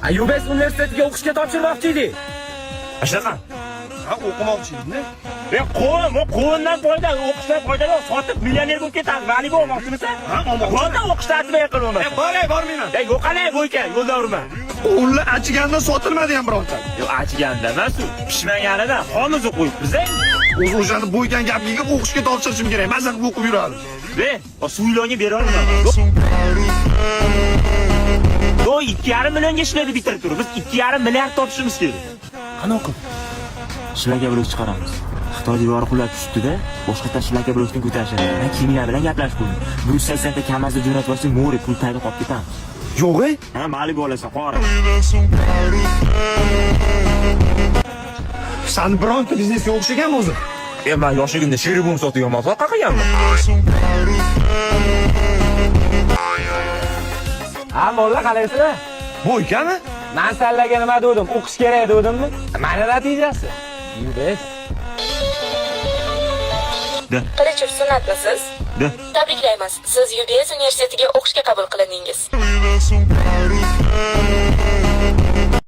UBS universitetiga o'qishga topshirmoqchi edik. Shunaqa. Ha, o'qimoqchi eding-da. E, qovun, bu qovundan foyda, o'qishdan foyda yo'q, sotib millioner bo'lib ketamiz. Mali bo'lmoqchimisan? Ha, olmoqchiman. Bo'ldi, o'qishdan atmay qil bo'lmasa. E, boray, bormayman. E, yo'qolay bo'yka, yo'lda urma. Qovunlar achigandan sotilmadi ham bironta. Yo'q, achiganda emas u, pishmaganidan xomuzi qo'yib biz. O'zi o'shani bo'ygan gapiga o'qishga topshirishim kerak. Maza qilib o'qib yurardim. Be, o suvlonga bera olmayman. Yo'q, 2,5 millionga ishlaydi bitirib turib. Biz 2,5 milliard topishimiz kerak. Qani o'qib? Shlaka blok chiqaramiz. Xitoy devori qulab tushdi-da, boshqatdan shlaka blokni ko'tarishadi. Men kimlar bilan gaplashib qo'ydim. 180 ta KAMAZda jo'natib olsak, mo'ri pul tayda qolib ketamiz. Yo'q, ey. Ha, mali bo'lasan, qori. San bironta biznesga o'xshaganmi o'zi? E, men yoshligimda sheribum sotganman, soqqa qilganman. Ha, molla qalaysizlar? Bo'ykami? Men sallaga nima dedim? O'qish kerak dedimmi? Mana natijasi. UBS. Qilichev Sunatmisiz? Da. Tabriklaymiz. Siz UBS universitetiga o'qishga qabul qilindingiz.